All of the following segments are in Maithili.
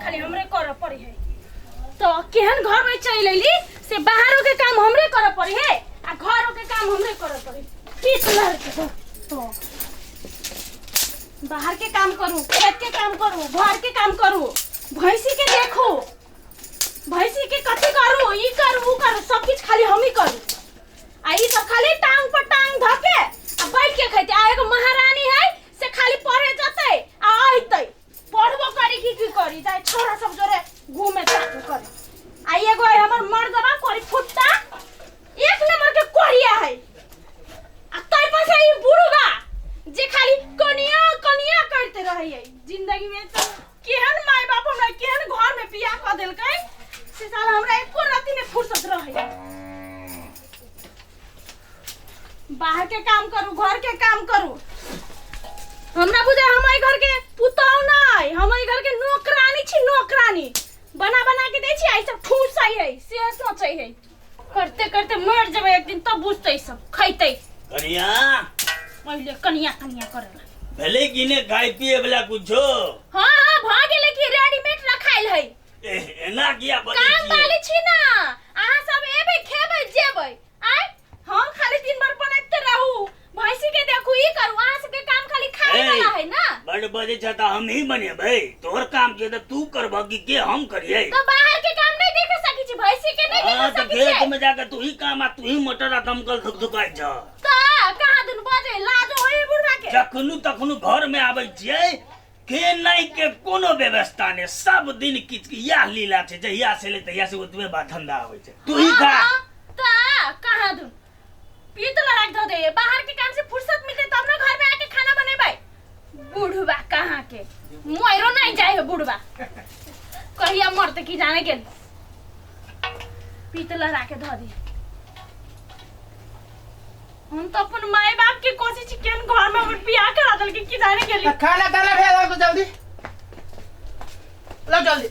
खाली हमरे करऽ पड़े है। तो केहन घर में चलि अयली से बाहरो के काम हमरे करऽ पड़े है आ घरो के काम हमरे करऽ पड़े। पीस लड़ के हो तो बाहर के काम करू, खेत के काम करू, घर के काम करू, भैंसी के देखू, भैंसी के कथी करू, ई करू ऊ करू, सब किछु खाली हमही करू। आ ई सब खाली टांग पर टांग धके आ बैठ के खैते। आ एगो महारानी है से खाली पढ़े जतै आ अइतै, पढ़बो करी की की करी जाय छोरा सब जोरे घूमे चाटू करे। आ एगो है हमर मर्दबा कोरी फुट्टा एक नंबर के कोरिया है। आ तै पर से ई बुढ़बा जे खाली कनिया कनिया करते रहै है। जिंदगी में तो केहन माय बाप हमरा केहन घर में बियाह क देलकै से साला हमरा एको राति में फुर्सत रहै। बाहर के काम करू, घर के काम करू, हमरा बुझे हम एहि घर के पुतहु नहि, हम एहि घर के नौकरानी छी, नौकरानी बना बना के दै छी। आ ई सब ठूसै है से सोचै है, करते करते मर जेबै एक दिन तब बुझतै सब खैतै। कनिया पहिले कनिया कनिया करेला भेलै कि ने खाय पिए वाला कुछो? हाँ हाँ भ गेलै कि रेडीमेड रखाइल है। एह, एना किया बजै काम छियै? वाली छी ना अहाँ सब, एबै खेबै जेबै। आय हम खाली दिन भर बनैते रहू, भैंसी के देखू, ई करू, अहाँ सबके काम खाली खाए ए, वाला है ना। बड बजै छ तऽ हमही बनेबै, तोहर काम छै तऽ तू करबह कि के हम करियै? तो बाहर के काम नहीं देख सकी छी, भैंसी के नहीं हाँ देख तऽ सकी खेत छी। में जाके तू ही काम आ तू ही मोटर आ दमकल धुकधुकाइ छ। त कहाँ दुन बजे लाजो होई बुढ़वा के। जखनु तखनु घर में आबै छियै खेनाइ के कोनो व्यवस्था नहि, सब दिन किछु इएह लीला छै, जहिया से एलै तहिया से ओतबे बात धंधा होइ छै, तू ही खा। हाँ, ता कहाँ दुन पीत लड़ा के धो दे, बाहर के काम से फुर्सत मिलते तब ना घर में आके खाना बनेबै। बुढ़वा कहाँ के मरो नहीं जाए है बुढ़वा, कहिया मरते की जाने गेल। पीत लड़ा के धो दे। हम तो अपन माय बाप के कोशिश केन घर में हमर बियाह करा देल के की जाने गेली। त खाना ताना भेल तो जल्दी लो जल्दी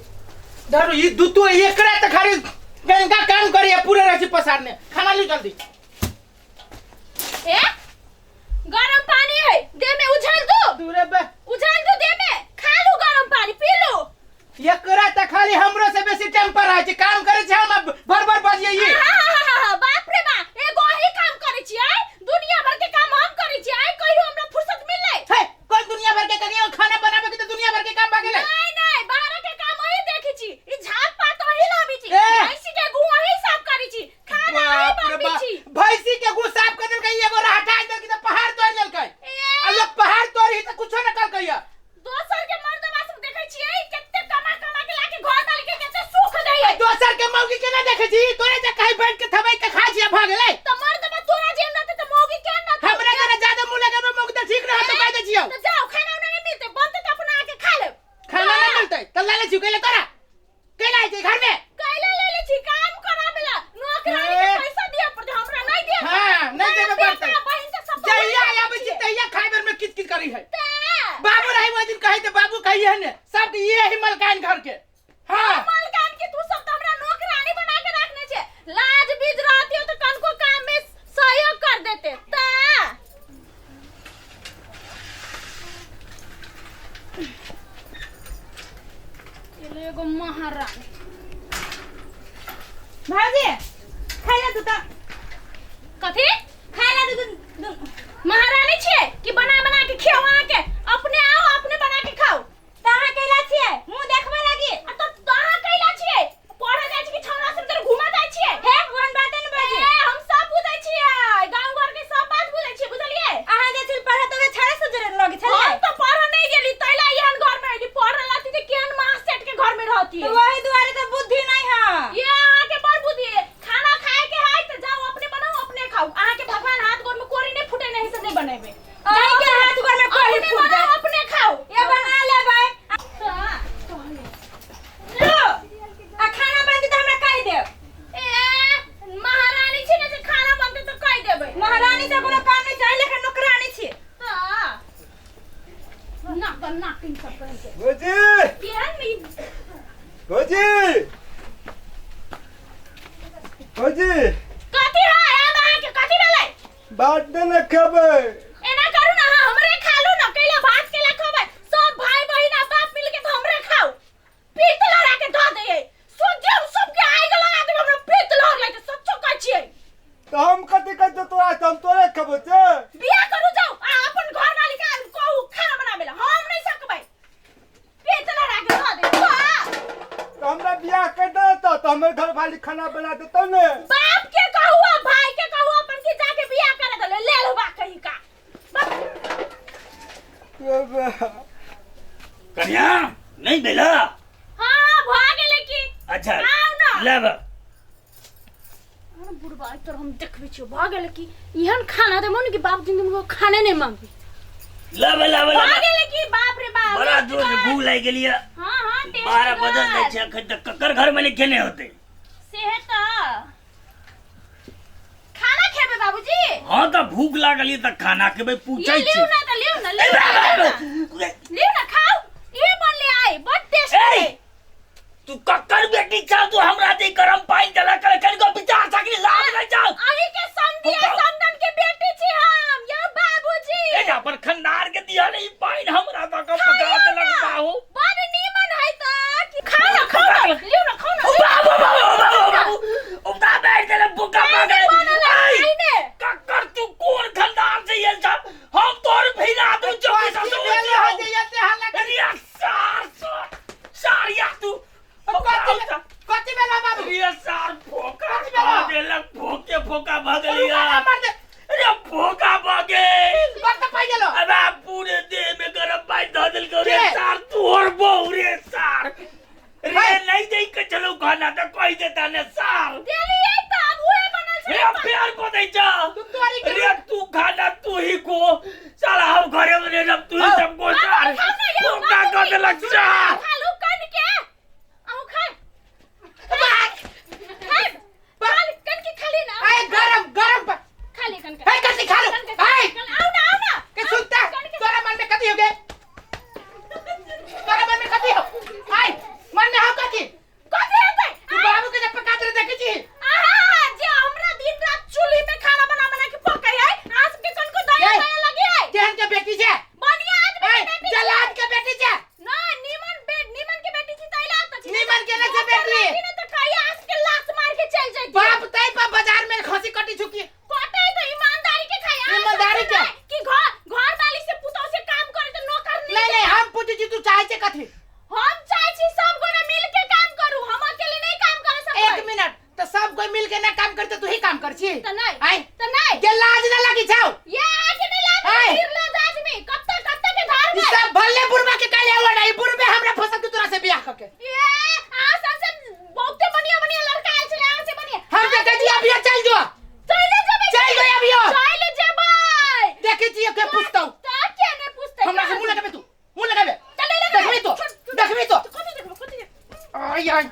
धरू ई दुतु एकरा त खाली गंगा काम करिए पूरे रसी पसारने। खाना लो जल्दी। ए गरम पानी है दे में उछाल दो। दूरे बे उछाल दो दे में, खा लो गरम पानी पी लो। एकरा त खाली हमरो से बेसी टेम्पर है छै, काम करे छै हम भर भर बजिए ई। आहाहाहा, बाप रे बा, एगो अही काम करे छियै, दुनिया भर के काम हम करे छियै, कहियो हमरा फुर्सत मिललै? हे कोन दुनिया भर के कनिया खाना बनाबे के त दुनिया भर के काम भागेले। नहीं नहीं, बाहर के काम अही देखै छी, ई झाड़ पात अही लाबै छी, ए! भैंसी के गु अही साफ करै छी, खाना अही बाप रे बनबै बाप, छी। भैंसी के गु साफ कर देलकै, एगो हटा देलकै त पहाड़ तोड़ देलकै। ए! आ लोग पहाड़ तोड़ी त कुछो न करकै। दोसर के मर्दबा सब देखै छियै कते कमा कमा के लाके घर डाल के कते सुख दै है। दोसर के मौगी के ना देखै छी, तोरे जे कहीं बैठ के थबै के खा छियै भऽ गेलै। त मर्दबा तोरा जेन रहतै त मौगी केहन रहतै? हमरा जरा ज्यादा मुंह लगेबै मौगी त ठीक रहत त कहि दै छियौ। त जाओ खाना उना नहीं मिलतै, बनतै त अपना आके खा लेब। खाना नहीं मिलतै त ले ले छी कैले तोरा कैला आइ छै घर में? कैला ले ले छी काम कराबेला, नौकरानी के ए। पैसा दिया पड़तै, हमरा नहीं दिया। हाँ, नहीं देबे पड़तै। बहिन से सब जहिया आबै छी तहिया खाय बेर में किच किच करी है। ता बाबू रही ओहि दिन कही त बाबू कही है ने सब ये ही मलकान घर के। हाँ मलकान के तू सब त हमरा नौकरानी बना के रखने छे, लाज बीज रहती हो तो कनको काम में सहयोग कर देते। ता चलो एगो महारानी। भाउजी खाइ ला तू त। कथी खाइ ला तू तू। महारानी छियै कि बना बना के खियाओ अहाँके? अपने आओ अपने बना के खाओ। त अहाँ कैला छियै मुँह देखबे लागी? आ तो अहाँ कैला छियै? पढ़े जाइ छी कि छौड़ा सब तर घूमे जाइ छियै? हे ओहन बात ने बाजी। ए हम सब बुझै छियै, गांव घर के सब बात बुझै छियै, बुझलियै? अहाँ जे छल पढ़े तो छाड़ा सब जरे लगे छलै। हम तो पढ़े नहीं गेली तैला एहन घर में अइली, पढ़े रहती त केहन मां सेठ के घर में रहती। तो वही दुआरे तो बुद्धि नहीं है। ये अहाँ के बड़ बुद्धि है, खाना खाए के है त जाओ अपने बनाओ अपने खाओ। अहाँ के भगवान हाथ गोर में कोरी नहीं फूटे नहीं से नहीं बनेबे। अहीं के हाथ गोर में कोरी अपने फूट बनाओ जाए। अपने खाओ। ये बना लेबै। हाँ, लो आ खाना बनतै त हमरा कहि देब। ए महारानी छी ने जे खाना बनतै त कहि देबै। महारानी से कोनो काम नहीं चाही, लेकिन नौकरानी छी। हाँ। ना बन्ना किन सब कहै छै। भौजी! केहन ई भौजी! भौजी! कथी है आब अहाँके कथी भेलै? भात नहि ने खेबै। एना करू ना, अहाँ हमरे खा लू ना, कैला भात कैला खेबै? सब भाई बहिन आ बाप मिलके तऽ हमरे खाउ। पीत तो हमर घर वाली खाना बना देतौ ने। बाप के कहू आ भाई के कहू अपन के जाके बियाह करे दले ले लबा कहीं का। कन्या नहीं भेला? हां भ गेले की। अच्छा आउ ना। लेब। अरे बुढ़बा तोर हम देखबे छियो भ गेले की एहन खाना देबो ने कि बाप जिंदगी में खाने नहीं मांगबी। लेब लेब भ लेब। गेले की बाप रे बाप। बड़ा जोर से भूख लागि गेली है। हां हां टेस्ट 12 बजल जाइ छै अखन तक ककर घर में नहीं खेने होते। से है त खाना खेबे बाबूजी? हाँ तो भूख लागल ये त खाना खेबै पूछै ये छी। लिउ ना त लिउ ना लिउ ना, लिउ ना खाउ। ये बनले आई बड टेस्टी ए! है। तू ककर बेटी छा तू हमरा दे गरम पानी देला कर कनिको विचार सकली लाज नहीं जाओ। अही के समधी हम बाबू- समधन के बेटी छी हम यो बाबूजी। ए जा पर खंडार के दिया नहीं पानी हमरा त के पकड़ा देलक बाहू। बड नीमन है त कि खाउ ना खाउ ना लिउ ना खाउ ना। ओ बाबू बाबू बाबू बाबू उठा बैठ देले भूखा पकड़। बनल है ऐ, खाइ ने। ककर तू कोन खंडार से आयल छा हम तोर भिना दू चौबीस कथी भेल हो जे एते हल्ला कर- अरे सार सार सार या तू कथी कथी भेल हो बाबू? अरे सार फोका कथी भेल? देलक फोके फोका भऽ गेली रुका ना, मार दे। अरे फोका भऽ गेल। कत पाइ गेलो? अबे पूरे देह में गरम पानी धऽ देलकौ रे के? सार तोहर बहू रे सार रे है। नहीं दे के चलो खाना तो कहि देता ने सार। देलियै त अब उहे बनल छै। रे प्यार को दै छ। तू तोरी के रे तू खाना तू ही को साला हम घरे में रह तू ही हाँ। सबको सार खाउ ना यौ फोका कऽ बाबूजी। देलक सार। खालू कन के अहूँ खा खाइ खाली कन के खाली ना। आए गरम गरम खाली कन के है कथी खा लो? कन के आए। आउ ना आउ ना के सुनता कन के तोरा मन में कथी हो गए? तोरा मन में कथी हो? आए मन में हो कथी? कथी हेतै? तू बाबू के जब पका दे देखै छी। आहा जे हमरा दिन रात चूल्ही में खाना बना बना के पकै है अहाँ सबके कनको दया ये। दया लगी है? केहन के बेटी छै? बढ़िया आदमी आए के बेटी छै। जलाद के बेटी छै। ना नीमन बे नीमन के बेटी छी तैला त छी। नीमन के नै छै बेटी। ने त कहिया अहाँ सबके लात मार के चल जाई। बाप तै पर बाजार में खसी कटी छुकी। कटे त ईमानदारी के खाई अहाँ ईमानदारी सबके के। नै कि घर घर वाली से पुतौ से काम करे त नौकर नहीं नहीं। नहीं हम पूछै छी तू चाहै छै कथी? हम चाहै छी सब गोरा मिल के काम करू हम अकेले नहीं काम कर सकबै। एक मिनट तो सब कोई मिल के ना काम करते तू ही काम कर छी। त नहीं आए त नहीं के लाज ना लगी छौ। ये आके नहीं लाज आए। निर्लज आदमी कब तक कब तक के धार ई में सब भल्ले बुढ़बा के काले हुआ नहीं बुढ़बे हमरा फसल के तोरा से बियाह करके। ये अहाँ सबसे बहुते बढ़िया बढ़िया लड़का आयल छलै अहाँ से बढ़िया। हम तो कहै छी अभियो चल जो। चले जेबै चल जो अभियो। चले जेबै। देखै छी के पूछतौ। त के नै पूछतै? हमरा से मुंह लगाबे तू मुंह लगाबे। चले लगा देखबी तो देखबी तो। कथी देखबै कथी देखबै? आय आय